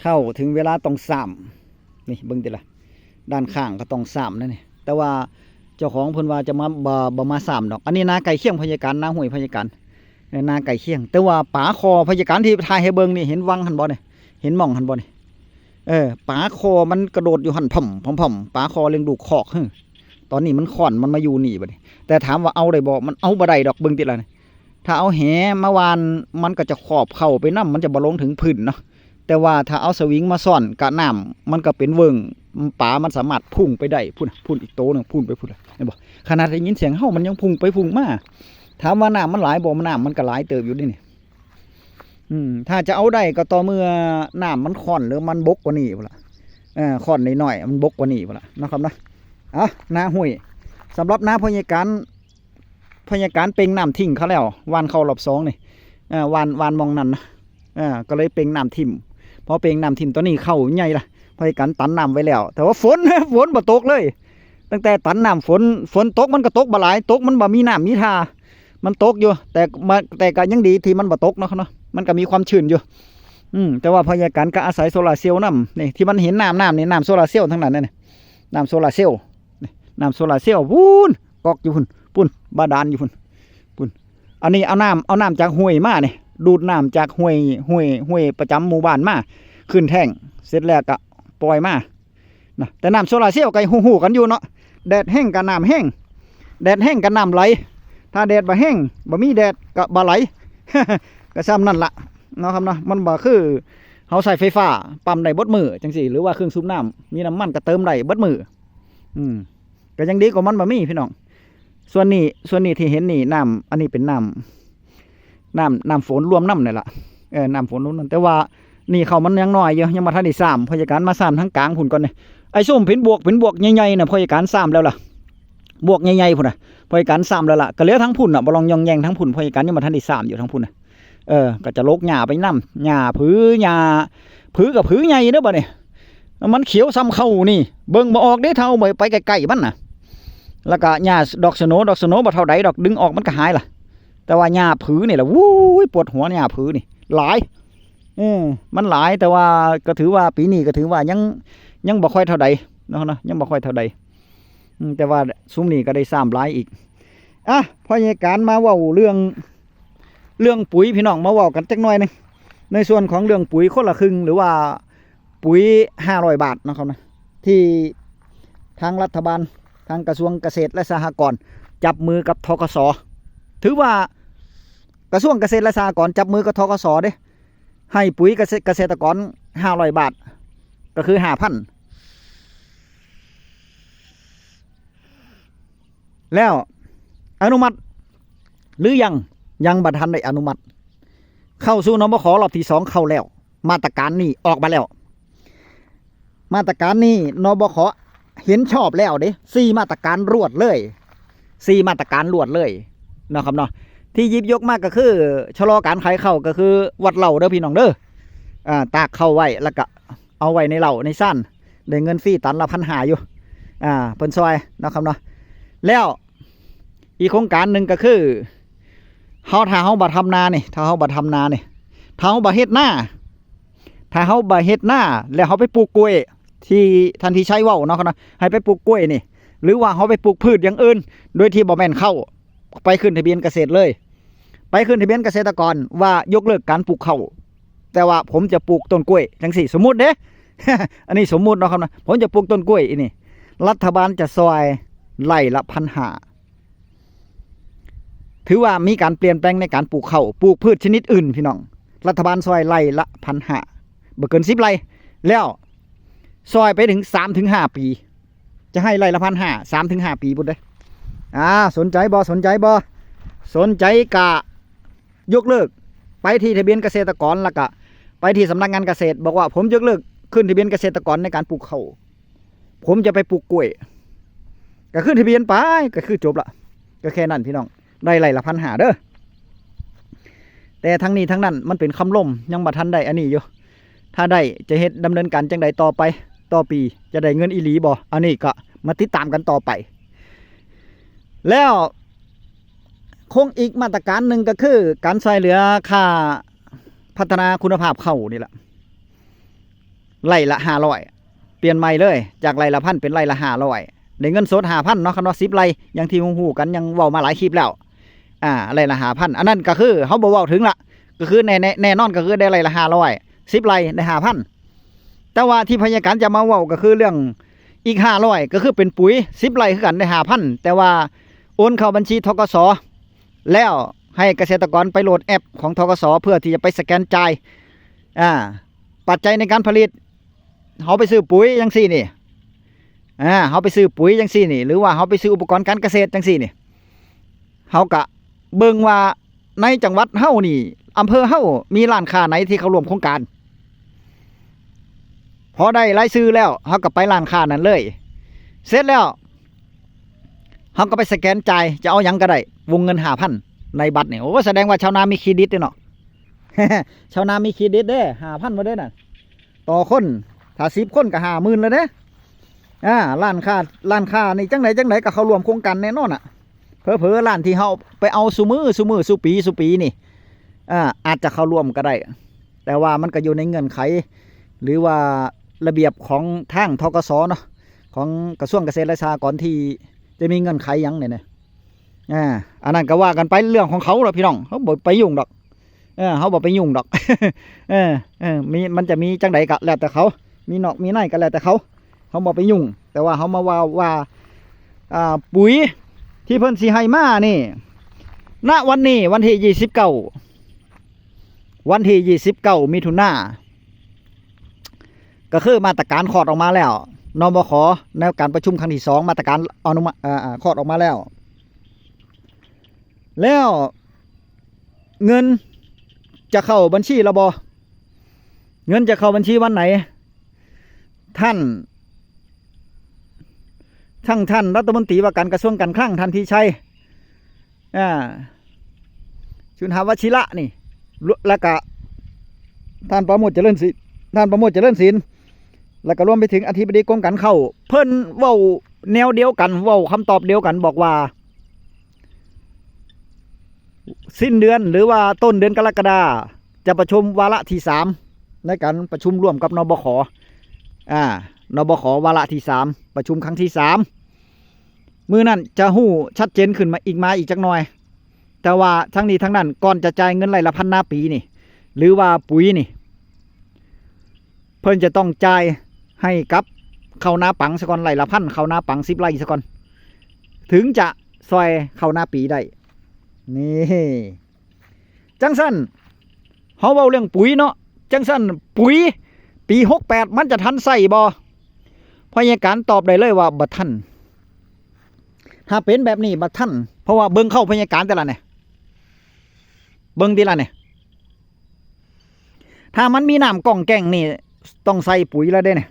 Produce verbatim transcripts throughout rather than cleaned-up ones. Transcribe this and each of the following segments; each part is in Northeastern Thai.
เข้าถึงเวลาต้องซ่อม นี่เบิ่งติล่ะ ด้านข้างก็ต้องซ่อมนั่นนี่ แต่ว่าเจ้าของเพิ่นว่าจะมา บ่ บ่มาซ่อมดอก อันนี้นาใกล้เคียงพญาการ นาห้วยพญาการ เออ นาใกล้เคียง แต่ว่าป๋าคอพญาการที่ถ่ายให้เบิ่งนี่ เห็นวังหั่นบ่นี่ เห็นหม่องหั่นบ่นี่ เออ ป๋าคอมันกระโดดอยู่หั่น พ่ำพ่ำพ่ำ ป๋าคอเลี้ยงลูกคอก เฮ้อ ตอนนี้มันค่อน มันมาอยู่นี่บัดนี้ แต่ถามว่าเอาได้บ่ มันเอาบ่ได้ดอก เบิ่งติล่ะนี่ ถ้าเอาแหมาหว่าน มันก็จะขอบเข้าไปนำ มันจะบ่ลงถึงพื้นเนาะ แต่ว่าถ้าเอาสวิงมาซ่อนกะน้ำ มันก็เป็นเวิ้ง ป๋ามันสามารถพุ่งไปได้ พุ้นน่ะ พุ้นอีกโตหนึ่ง พุ้นไปพุ้นละ เห็นบ่ ขนาดได้ยินเสียงเฮามันยังพุ่งไปพุ่งมา ถามว่าน้ำมันหลายบ่ น้ำมันก็หลายเติบอยู่เด้นี่ อืม ถ้าจะเอาได้ก็ต่อเมื่อน้ำมันค่อนหรือมันบกกว่านี้พุ้นละ เออ ค่อนน้อยๆ มันบกกว่านี้พุ้นละเนาะครับเนาะ เอา นาห้วย สำหรับนาพญาการ พญาการเป่งน้ำทิ้งเขาแล้ว หว่านเข้ารอบสองนี่ เออ หว่าน หว่านหม่องนั่นนะ เออ ก็เลยเป่งน้ำถิ่ม พอเป่งน้ำถิ่ม ตอนนี้เข้าใหญ่ละ พญาการตันน้ำไว้แล้ว แต่ว่าฝน ฝนบ่ตกเลย ตั้งแต่ตันน้ำ ฝน ฝนตกมันก็ตกบ่หลาย ตกมันบ่มีน้ำมีท่า มันตกอยู่ แต่มา แต่ก็ยังดีที่มันบ่ตกเนาะครับเนาะ มันก็มีความชื้นอยู่ อืม แต่ว่าพญาการก็อาศัยโซลาร์เซลล์นำ นี่ ที่มันเห็นน้ำ น้ำนี่ น้ำโซลาร์เซลล์ทั้งนั้นนะนี่ น้ำโซลาร์เซลล์ นี่ น้ำโซลาร์เซลล์พุ้น ก๊อกอยู่พุ้น พุ้น บาดาลอยู่พุ้น พุ้น อันนี้เอาน้ำ เอาน้ำจากห้วยมานี่ ดูดน้ำจากห้วย ห้วย ห้วยประจำหมู่บ้านมา ขึ้นแท้ง เสร็จแล้วก็ปล่อยมา นะ แต่น้ำโซลาร์เซลล์ก็ฮู้ๆกันอยู่เนาะ แดดแฮงก็น้ำแฮง แดดแฮงก็น้ำไหล ถ้าแดดบ่แฮง บ่มีแดดก็บ่ไหล ก็ส่ำนั่นละเนาะครับเนาะ มันบ่คือเฮาใช้ไฟฟ้า ปั๊มได้เบิดมื้อจั่งซี้ หรือว่าเครื่องสูบน้ำ มีน้ำมันก็เติมได้เบิดมื้อ อืม ก็ยังดีกว่ามันบ่มีพี่น้อง ส่วนนี้ ส่วนนี้ที่เห็นนี่น้ำ อันนี้เป็นน้ำ น้ำ น้ำฝนรวมนำนี่ล่ะ เออ น้ำฝนรวมนำ แต่ว่านี่เข้ามันยังน้อยอยู่ ยังบ่ทันได้ซ่อม พญาการมาซ่อมทางกลางพุ้นก่อนนี่ ไอ้ซุมเป็นบวก เป็นบวกใหญ่ๆน่ะ พญาการซ่อมแล้วล่ะ บวกใหญ่ๆพุ้นน่ะ พญาการซ่อมแล้วล่ะ ก็เหลือทางพุ้นน่ะ บ่ลองย่องแย่งทางพุ้น พญาการยังบ่ทันได้ซ่อมอยู่ทางพุ้นน่ะ เออ ก็จะลกหญ้าไปนำ หญ้าผือ หญ้าผือก็ผือใหญ่เด้อบัดนี้ มันเขียวส่ำเข้านี่ เบิ่งบ่ออกเด้ ถ้าเฮาบ่ไปใกล้ๆมันน่ะ แล้วก็หญ้าดอกสโน ดอกสโนบ่เท่าใดดอก ดึงออกมันก็หายล่ะ แต่ว่าหญ้าผือนี่ล่ะ วุ้ย ปวดหัวหญ้าผือนี่ หลาย เออ มันหลาย แต่ว่าก็ถือว่าปีนี้ก็ถือว่ายัง ยังบ่ค่อยเท่าใดเนาะ เนาะ ยังบ่ค่อยเท่าใด อืม แต่ว่าซุมนี้ก็ได้ซ่อมหลายอีก อ่ะ พญาการมาเว้าเรื่อง เรื่องปุ๋ยพี่น้อง มาเว้ากันจักหน่อยหนึ่ง ในส่วนของเรื่องปุ๋ยคนละครึ่ง หรือว่าปุ๋ยห้าร้อยบาทนะครับนะ ที่ทางรัฐบาล ทางกระทรวงเกษตรและสหกรณ์ จับมือกับ ธกส. ถือว่ากระทรวงเกษตรและสหกรณ์จับมือกับ ธกส เด้ ให้ปุ๋ยเกษตร เกษตรกรห้าร้อยบาท ก็คือห้าพัน แล้วอนุมัติหรือยัง ยังบ่ทันได้อนุมัติ เข้าสู่ นบข รอบที่สองเข้าแล้ว มาตรการนี้ออกมาแล้ว มาตรการนี้ นบข เห็นชอบแล้วเด้ สี่มาตรการรวดเลย สี่มาตรการรวดเลยเนาะครับเนาะ ที่หยิบยกมาก็คือชะลอการขายข้าว ก็คือวัดเหล้าเด้อพี่น้องเด้อ อ่า ตากข้าวไว้ แล้วก็เอาไว้ในเหล้าในซ่าน ได้เงินฟรีตันละพันห้าอยู่ อ่า เพิ่นซอยเนาะครับเนาะ แล้วอีกโครงการหนึ่งก็คือ เฮา ถ้าเฮาบ่ทำนานี่ ถ้าเฮาบ่ทำนานี่ ถ้าเฮาบ่เฮ็ดนา ถ้าเฮาบ่เฮ็ดนา แล้วเฮาไปปลูกกล้วย ที่ท่านที่ใช้เว้าเนาะครับเนาะ ให้ไปปลูกกล้วยนี่ หรือว่าเฮาไปปลูกพืชอย่างอื่น โดยที่บ่แม่นข้าว ไปขึ้นทะเบียนเกษตรเลย ไปขึ้นทะเบียนเกษตรกรว่ายกเลิกการปลูกข้าว แต่ว่าผมจะปลูกต้นกล้วยจั่งซี้ สมมุติเด้ อันนี้สมมุติเนาะครับนะ ผมจะปลูกต้นกล้วยอีนี่ รัฐบาลจะซอยไร่ละพันห้า ถือว่ามีการเปลี่ยนแปลงในการปลูกข้าว ปลูกพืชชนิดอื่นพี่น้อง รัฐบาลซอยไร่ละพันห้า บ่เกินสิบไร่ แล้วซอยไปถึงสามถึงห้าปี จะให้ไร่ละพันห้า สามถึงห้าปีพุ้นเด้ อ่า สนใจบ่ สนใจบ่ สนใจกะยกเลิก ไปที่ทะเบียนเกษตรกร แล้วกะไปที่สำนักงานเกษตร บอกว่าผมยกเลิกขึ้นทะเบียนเกษตรกรในการปลูกข้าว ผมจะไปปลูกกล้วย ก็ขึ้นทะเบียนไป ก็คือจบละ ก็แค่นั้นพี่น้อง ได้ไร่ละพันห้าเด้อ แต่ทั้งนี้ทั้งนั้นมันเป็นคำลม ยังบ่ทันได้อันนี้อยู่ ถ้าได้จะเฮ็ดดำเนินการจั่งใดต่อไป ต่อปี จะได้เงินอีหลีบ่ อันนี้ก็มาติดตามกันต่อไป แล้วคงอีกมาตรการหนึ่งก็คือการซอยเหลือค่าพัฒนาคุณภาพข้าวนี่แหละ ไร่ละห้าร้อย เปลี่ยนใหม่เลย จากไร่ละพันเป็นไร่ละห้าร้อย ได้เงินสดห้าพันเนาะครับเนาะ สิบไร่ อย่างที่ฮู้ๆกัน ยังเว้ามาหลายคลิปแล้ว อ่า ไร่ละห้าพัน อันนั้นก็คือเฮาบ่เว้าถึงละ ก็คือแน่ๆ แน่นอนก็คือได้ไร่ละห้าร้อย สิบไร่ได้ห้าพัน แต่ว่าที่พญาการจะมาเว้าก็คือเรื่องอีกห้าร้อย ก็คือเป็นปุ๋ย สิบไร่คือกันได้ห้าพัน แต่ว่าโอนเข้าบัญชี ธ.ก.ส. แล้วให้เกษตรกรไปโหลดแอปของ ธ.ก.ส. เพื่อที่จะไปสแกนจ่าย อ่า ปัจจัยในการผลิต เฮาไปซื้อปุ๋ยจังซี่นี่ อ่า เฮาไปซื้อปุ๋ยจังซี่นี่ หรือว่าเฮาไปซื้ออุปกรณ์การเกษตรจังซี่นี่ เฮากะเบิ่งว่าในจังหวัดเฮานี่ อำเภอเฮามีร้านค้าไหนที่เข้าร่วมโครงการ พอได้รายชื่อแล้ว เฮาก็ไปร้านค้านั้นเลย เสร็จแล้ว เฮาก็ไปสแกนจ่าย จะเอาหยังก็ได้ วงเงินห้าพัน ในบัตรนี่ โอ้ แสดงว่าชาวนามีเครดิตเด้เนาะ ชาวนามีเครดิตเด้ ห้าพัน บ่เด้น่ะ ต่อคน ถ้าสิบคนก็ห้าหมื่นแล้วเด้ อ่า ร้านค้า ร้านค้านี่จังใดจังใดก็เข้าร่วมโครงการแน่นอนอะ เผลอๆ ร้านที่เฮาไปเอาซุมื้อ ซุมื้อ ซุปี ซุปีนี่ อ่า อาจจะเข้าร่วมก็ได้ แต่ว่ามันก็อยู่ในเงื่อนไข หรือว่าระเบียบของทาง ธ.ก.ส. เนาะ ของกระทรวงเกษตรและสหกรณ์ที่จะมีเงื่อนไขหยังเนี่ยนะ อ่า อันนั้นก็ว่ากันไปเรื่องของเขาล่ะพี่น้อง เฮาบ่ไปยุ่งดอก เออ เฮาบ่ไปยุ่งดอก เออ เออ มี มันจะมีจังใดก็แล้วแต่เขา มีนอกมีในก็แล้วแต่เขา เฮาบ่ไปยุ่ง แต่ว่าเฮามาว่า ว่า อ่า ปุ๋ยที่เพิ่นสิให้มานี่ ณ วันนี้วันที่ยี่สิบเก้า วันที่ยี่สิบเก้า มิถุนา ก็คือมาตรการคลอดออกมาแล้ว นบข. ในการประชุมครั้งที่สอง มาตรการอนุมัติ เอ่อ เอ่อ คลอดออกมาแล้ว แล้วเงินจะเข้าบัญชีแล้วบ่ เงินจะเข้าบัญชีวันไหน ท่าน ทั้งท่านรัฐมนตรีว่าการกระทรวงการคลัง ท่านธีรชัย อ่า จุนหาวชิระนี่ แล้วก็ท่านประโมทเจริญศิลป์ ท่านประโมทเจริญศิลป์ แล้วก็รวมไปถึงอธิบดีกรมการข้าว เพิ่นเว้าแนวเดียวกัน เว้าคำตอบเดียวกัน บอกว่า สิ้นเดือนหรือว่าต้นเดือนกรกฎา จะประชุมวาระที่สาม ในการประชุมร่วมกับ นบข. อ่า นบข. วาระที่สาม ประชุมครั้งที่สาม มื้อนั้นจะฮู้ชัดเจนขึ้นมาอีก มาอีกจักหน่อย แต่ว่าทั้งนี้ทั้งนั้น ก่อนจะจ่ายเงินไร่ละพันนาปีนี่ หรือว่าปุ๋ยนี่ เพิ่นจะต้องจ่ายให้กับเข้านาปังซะก่อน ไร่ละพัน เข้านาปังสิบไร่ซะก่อน ถึงจะซอยเข้านาปีได้ นี่ จังซั่น เฮาเว้าเรื่องปุ๋ยเนาะ จังซั่น ปุ๋ยปีหกแปด มันจะทันใช้บ่ พญาการตอบได้เลยว่าบ่ทัน ถ้าเป็นแบบนี้บ่ทัน เพราะว่าเบิ่งเข้าพญาการแต่ละเนี่ย เบิ่งทีละเนี่ย ถ้ามันมีน้ำก้องแก้งนี่ ต้องใส่ปุ๋ยแล้วเด้เนี่ย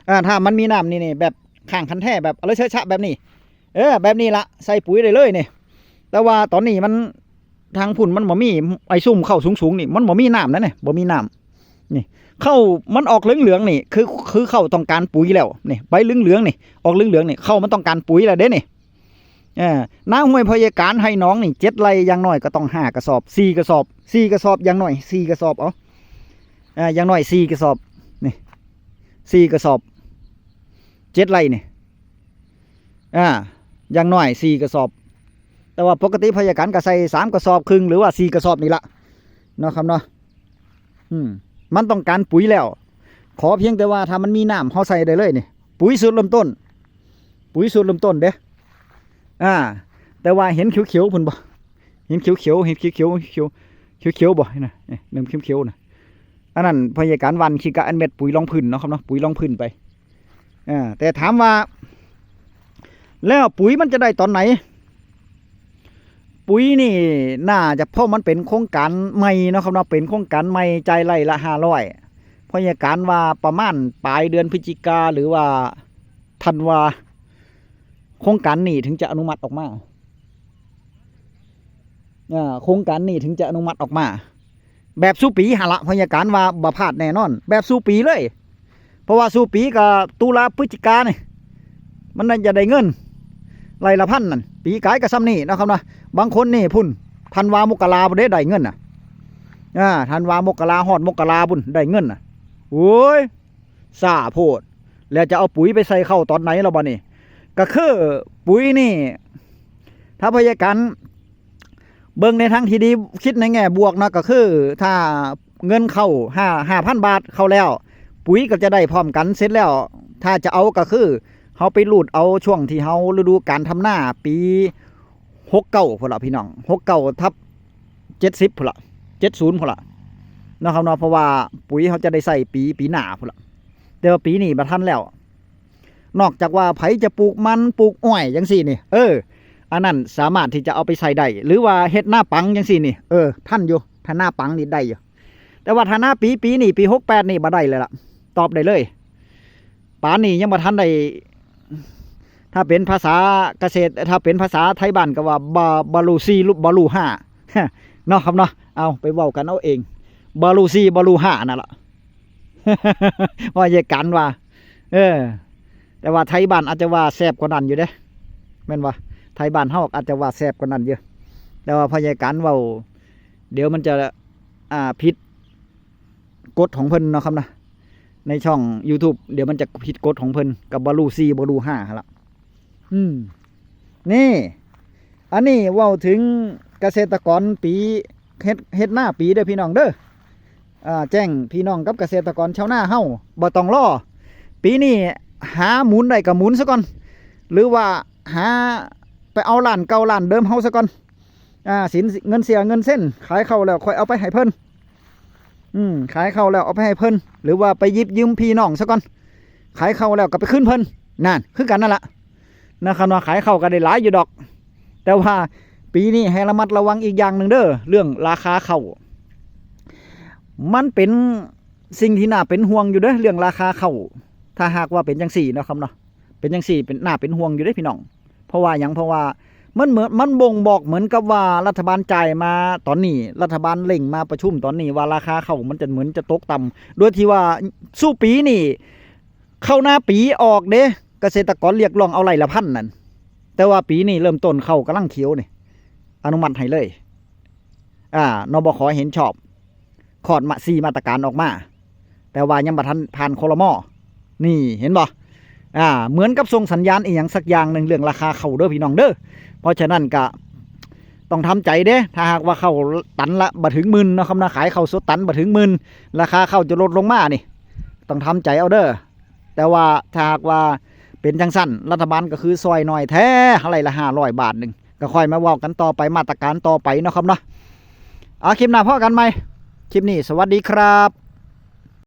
อ่า ถ้ามันมีน้ำนี่นี่ แบบข้างคันแท้ แบบอะไรเชอะชะแบบนี้ เออ แบบนี้ละ ใส่ปุ๋ยได้เลยนี่ แต่ว่าตอนนี้มัน ทางพุ่นมันบ่มี ไอ้ซุ่มเข้าสูงๆนี่ มันบ่มีน้ำนะเนี่ย บ่มีน้ำนี่ เข้ามันออกเหลืองๆนี่ คือ คือเข้าต้องการปุ๋ยแล้วนี่ ใบเหลืองๆนี่ ออกเหลืองๆนี่ เข้ามันต้องการปุ๋ยแล้วเด้นี่ เออ นาห้วยพญาการไฮ่หนองนี่ เจ็ดไร่อย่างน้อยก็ต้องห้ากระสอบ สี่กระสอบ สี่กระสอบ อย่างน้อยสี่กระสอบ เอา อ่า อย่างน้อยสี่กระสอบ นี่ สี่กระสอบ เจ็ดไร่นี่ อ่า อย่างน้อยสี่กระสอบ แต่ว่าปกติพญาการก็ใส่สามกระสอบครึ่ง หรือว่าสี่กระสอบนี่ละ เนาะครับเนาะ อืม มันต้องการปุ๋ยแล้ว ขอเพียงแต่ว่าถ้ามันมีน้ำ เฮาใส่ได้เลยนี่ ปุ๋ยสูตรเริ่มต้น ปุ๋ยสูตรเริ่มต้นเด้ อ่า แต่ว่าเห็นเขียวๆพุ่นบ่ เห็นเขียวๆ เห็นเขียวๆ เขียว เขียวๆบ่ นี่นะ นี่ เริ่มเขียวๆนะ อันนั้นพญาการหว่านขี้กะอันเม็ดปุ๋ยรองพื้นเนาะครับเนาะ ปุ๋ยรองพื้นไป อ่า แต่ถามว่า แล้วปุ๋ยมันจะได้ตอนไหน ปุ๋ยนี่น่าจะ เพราะมันเป็นโครงการใหม่เนาะครับเนาะ เป็นโครงการใหม่ จ่ายไร่ละห้าร้อย พญาการว่าประมาณปลายเดือนพฤศจิกา หรือว่าธันวา โครงการนี้ถึงจะอนุมัติออกมา อ่า โครงการนี้ถึงจะอนุมัติออกมา แบบสู่ปีหั่นละ พญาการว่าบ่พลาดแน่นอน แบบสู่ปีเลย เพราะว่าสู่ปีก็ตุลาพฤศจิกานี่ มันน่าจะได้เงิน ไร่ละพันนั่น ปีกายก็ส่ำนี้เนาะครับเนาะ บางคนนี่พุ้น ธันวามกราพุ้นเด้ได้เงินน่ะ อ่า ธันวามกราฮอดมกราพุ้นได้เงินน่ะ โอ้ย ช้าโพด แล้วจะเอาปุ๋ยไปใส่ข้าวตอนไหนล่ะบัดนี้ ก็คือปุ๋ยนี่ ถ้าพยาการเบิ่งในทางที่ดี คิดในแง่บวกเนาะ ก็คือถ้าเงินเข้าห้า ห้าพันบาทเข้าแล้ว ปุ๋ยก็จะได้พร้อมกันเสร็จแล้ว ถ้าจะเอาก็คือเฮาไปรูดเอาช่วงที่เฮาฤดูการทำนาปีหกเก้าพุ้นละพี่น้อง หกเก้าทับเจ็ดสิบพุ้นละ เจ็ดศูนย์พุ้นละเนาะครับเนาะ เพราะว่าปุ๋ยเฮาจะได้ใส่ปี ปีหน้าพุ้นละ แต่ว่าปีนี้บ่ทันแล้ว นอกจากว่าไผจะปลูกมันปลูกอ้อยจังซี่นี่ เออ อันนั้นสามารถที่จะเอาไปใส่ได้ หรือว่าเฮ็ดนาปังจังซี่นี่ เออ ทันอยู่ ถ้านาปังนี่ได้อยู่ แต่ว่าถ้านาปี ปีนี้ ปีหกแปดนี่บ่ได้เลยล่ะ ตอบได้เลย ป่านนี้ยังบ่ทันได้ ถ้าเป็นภาษาเกษตร ถ้าเป็นภาษาไทยบ้านก็ว่าบ่ บ่ฮู้สี่ บ่ฮู้ห้า เนาะครับเนาะ เอาไปเว้ากันเอาเอง บ่ฮู้สี่ บ่ฮู้ห้านั่นล่ะ ว่าใหญ่กันว่า เออ แต่ว่าไทยบ้านอาจจะว่าแซ่บกว่านั้นอยู่เด้ แม่นบ่ ไทยบ้านเฮาอาจจะว่าแซ่บกว่านั้นอยู่ แต่ว่าพ่อใหญ่กันเว้า เดี๋ยวมันจะ อ่า ผิดกฎของเพิ่นเนาะครับนะ ในช่อง YouTube เดี๋ยวมันจะผิดกฎของเพิ่น กับบ่ฮู้สี่ บ่ฮู้ห้าหั่นละ อืม นี่ อันนี้เว้าถึงเกษตรกรปี เฮ็ด เฮ็ดนาปีเด้อพี่น้องเด้อ อ่า แจ้งพี่น้องกับเกษตรกรชาวนาเฮา บ่ต้องรอ ปีนี้หาหมุนได้ก็หมุนซะก่อน หรือว่าหาไปเอาร้านเก่าร้านเดิมเฮาซะก่อน อ่า สิน เงินเสียเงินเส้น ขายเข้าแล้วค่อยเอาไปให้เพิ่น อืม ขายเข้าแล้วเอาไปให้เพิ่น หรือว่าไปหยิบยืมพี่น้องซะก่อน ขายเข้าแล้วก็ไปคืนเพิ่น นั่น คือกันนั่นล่ะ นะครับเนาะ ขายเข้าก็ได้หลายอยู่ดอก แต่ว่าปีนี้ให้ระมัดระวังอีกอย่างหนึ่งเด้อ เรื่องราคาเข้า มันเป็นสิ่งที่น่าเป็นห่วงอยู่เด้อ เรื่องราคาเข้า ถ้าหากว่าเป็นจังซี่เนาะครับเนาะ เป็นจังซี่ เป็น น่าเป็นห่วงอยู่เด้อพี่น้อง เพราะว่าหยัง เพราะว่ามันเหมือน มันบ่งบอกเหมือนกับว่ารัฐบาลจ่ายมาตอนนี้ รัฐบาลเร่งมาประชุมตอนนี้ว่าราคาเข้ามันจะเหมือนจะตกต่ำ โดยที่ว่าซุปีนี่ เข้านาปีออกเด้ เกษตรกรเรียกร้องเอาไร่ละพันนั่น แต่ว่าปีนี้เริ่มต้นเข้ากำลังเขียวนี่ อนุมัติให้เลย อ่า นบข เห็นชอบ คลอดมา สี่มาตรการออกมา แต่ว่ายังบ่ทันผ่าน ครม. นี่ เห็นบ่ อ่า เหมือนกับส่งสัญญาณอีหยังสักอย่างหนึ่งเรื่องราคาเข้าเด้อพี่น้องเด้อ เพราะฉะนั้นก็ต้องทำใจเด้ ถ้าหากว่าเข้าตันละบ่ถึงหมื่นเนาะครับนะ ขายเข้าสดตันบ่ถึงหมื่น ราคาเข้าจะลดลงมานี่ ต้องทำใจเอาเด้อ แต่ว่าถ้าหากว่าเป็นจังซั่น รัฐบาลก็คือซอยน้อยแท้ ไร่ละห้าร้อยบาทหนึ่ง ก็ค่อยมาเว้ากันต่อไป มาตรการต่อไปเนาะครับเนาะ เอา คลิปหน้าพ้อกันใหม่ คลิปนี้สวัสดีครับ